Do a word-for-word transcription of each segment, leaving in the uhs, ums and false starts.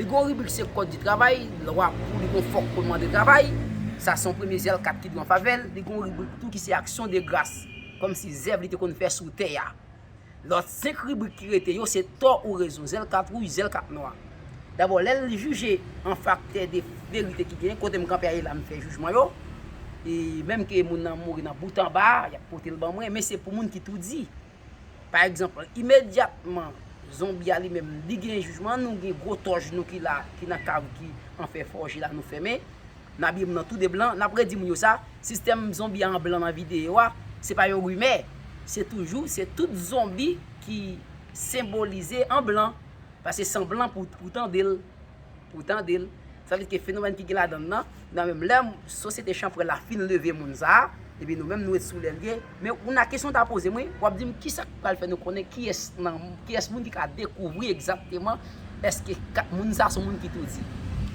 Li gen yon ribrik se kòd di travay, lwa pou li gen yon fòk pou l mande travay. Sa se yon premye zèl kat ki dwe an favè l. Li gen yon ribrik tou ki se aksyon de gras, kòmsi zèv li te konn fè sou tè a. Lòt senk ribrik ki rete yo, se tò ou rezon, zèl kat wouj, zèl kat nwa. Dabò, lè l jije an faktè de verite ki genyen, kote m kanpe a ye la, m fè jijman yo. E menm ke moun nan mouri nan bout anba a, y ap pote l ban mwen, men se pou moun ki tou di. Pa egzanp, imedyatman, zonbi a li menm, li gen jijman, nou gen gwo tòj nou ki la, ki nan kav, ki an fè fòje la, nou fèmen. N abiye moun nan tou de blan, n ap redi moun yo sa, sistèm zonbi a an blan nan videyo a, se pa yon rimè. Se toujou, se tout zonbi ki senbolize an blan. Paske se an blan pou, pou tande l. Pou tande l. Sa vle di ke fenomèn ki gen ladan l nan, nan menm lè sosyete chanpwèl la fin leve moun sa a, epi nou menm nou ret sou lè l ye. Men ou nan kesyon w ta poze m wi, w ap di m kisa k pral fè nou konnen kiyès nan, kiyès moun ki ka dekouvri egzakteman èske ka, moun sa se yon moun ki tou di.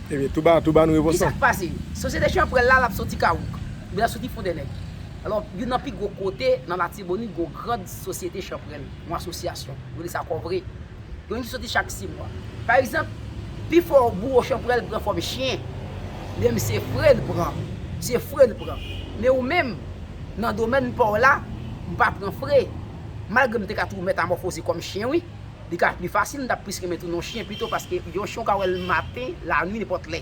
Ebyen, tou ba, tou ba nou repons lan. Kisa k pase? Sosyete chanpwèl la, l ap soti Kawouk. Oubyen l ap soti Fondènèg. Alò, youn nan pi gwo kote nan Latibonit, gwo grand sosyete chanpwèl, yon asosyasyon. Yo rele sa Kòvre. Gen youn ki soti chak sis mwa. Pa egzanp, pifò bouwo chanpwèl pran fòm chen. Li menm se fre l pran. Se fre l pran. Men ou menm, nan domèn pa w la, m pa pran fre. Malgre m te ka tou metamòfoze kòm chen, wi. Li ka pli fasil, m t ap plis renmen tounen yon chen pito, paske yon chen w ka wè l maten, lanwi, nenpòt lè.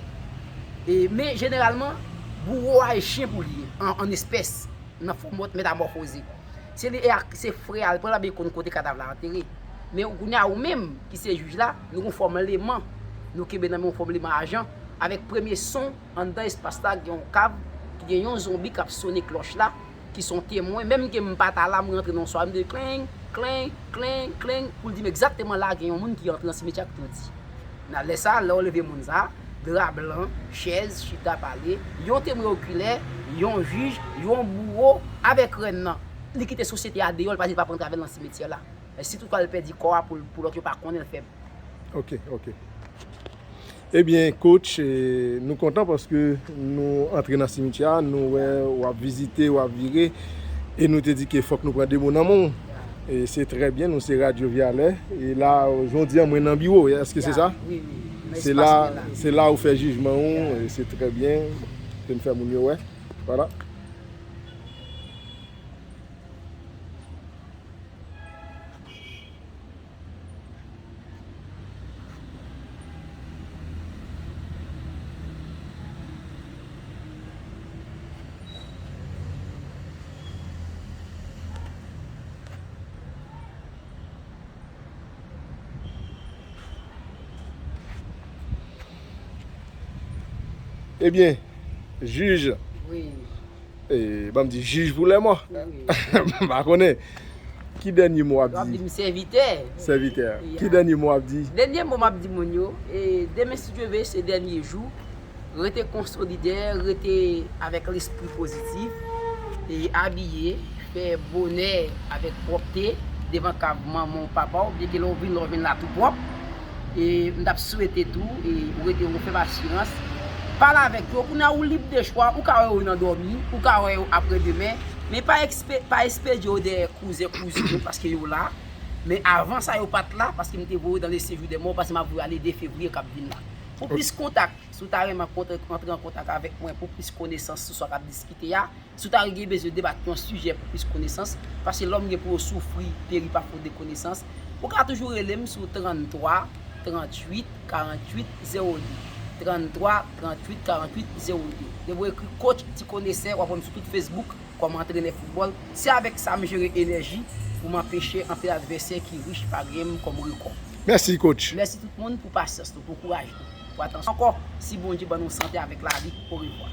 E, men jeneralman, bouwo a e chen pou li ye, an, an espès, nan fòm metamòfoze. Se li, e ak, se fre a l pran, l ap vin konn kote kadav la antere. Men kounye a, ou menm, ki se jij la, nou gen yon fòm leman, nou kenbe nan men yon fòm leman ajan, avèk premye son, anndan espas la, gen yon kav, ki gen yon zonbi k ap sonnen klòch la, ki se yon temwen, menm ke m pa ta la, m rantre nan yon sware, m di kleng, kleng, kleng, kleng, pou l di m egzakteman la gen yon moun ki antre nan simetyè a ki tou di. Nan lè sa a, lè w leve moun sa a, dra blan, chèz, chita pale, yon temwen okilè, yon jij, yon bouwo, avèk rèn nan. Li kite sosyete a deyò, li pa di l p ap rantre avè l nan simetyè la. Si toutfwa l pèdi kò a pou, pou lòt yo pa konnen l fèb. Ok, ok. Ebyen, coach, eh, nou kontan paske nou antre nan simityè a, nou wè w ap vizite, w ap vire, e nou te di ke fòk nou pran de mo nan men w. E se trè byen, nou se Radyo Vyalè. E la, jodi a, mwen nan biwo, èske se sa? Wi, wi. Se la, se la ou fè jijman ou, e se trè byen, ke n fè moun yo wè. Vwala. Ebyen, jij. Wi. E, ban m di jij pou lè mò. Wi. M pa konnen. Ki dènye mo w ap di? W ap di m sèvitè. Sèvitè. Ya. Ki dènye mo w ap di? Dènye mo m ap di moun yo, e, demen, si Dye vle, se dènye jou. Rete konsolide, rete avèk lespri pozitif, e abiye, fè bonè avèk pwòpte devan kav manman w, papa w, byenke lè w vin la, w jwenn la tou pwòp. E m t ap swete tou, e ou rete, ou fè m asirans. Pale avèk yo, kounye a ou lib de chwa, ou ka wè yo nan dòmi, ou ka wè yo apre demen, men pa ekspe-, pa espedye yo dèyè kouzen, kouzin yo, paske yo la. Men avan sa, yo pa t la, paske m te voye yo dans le séjour des morts, paske m ap voye ale de fevriye k ap vin la. Pou plis kontak, si w ta renmen antre, antre an kontak avèk mwen pou plis konesans sou sa k ap diskite a, si w ta gen bezwen debat yon sijè pou plis konesans, paske lòm gen pou yo soufri, peri pa fot de konesans, ou ka toujou rele m sou tranntwa, tranntuit, karanntuit, zewo de. Tranntwa, tranntuit, karanntuit, zewo de. Depi w ekri Coach Ti Konesè, w ap wè m sou tout Facebook kòm antrenè foutbòl. Se avèk sa m jere enèji pou m anpeche anpil advèsè ki rich pa genyen m kòm rekò. Mèsi, coach. Mèsi tout moun pou pasyans nou, pou kouraj nou, pou atansyon. Ankò, si Bondye ban nou sante avèk lavi, orevwa.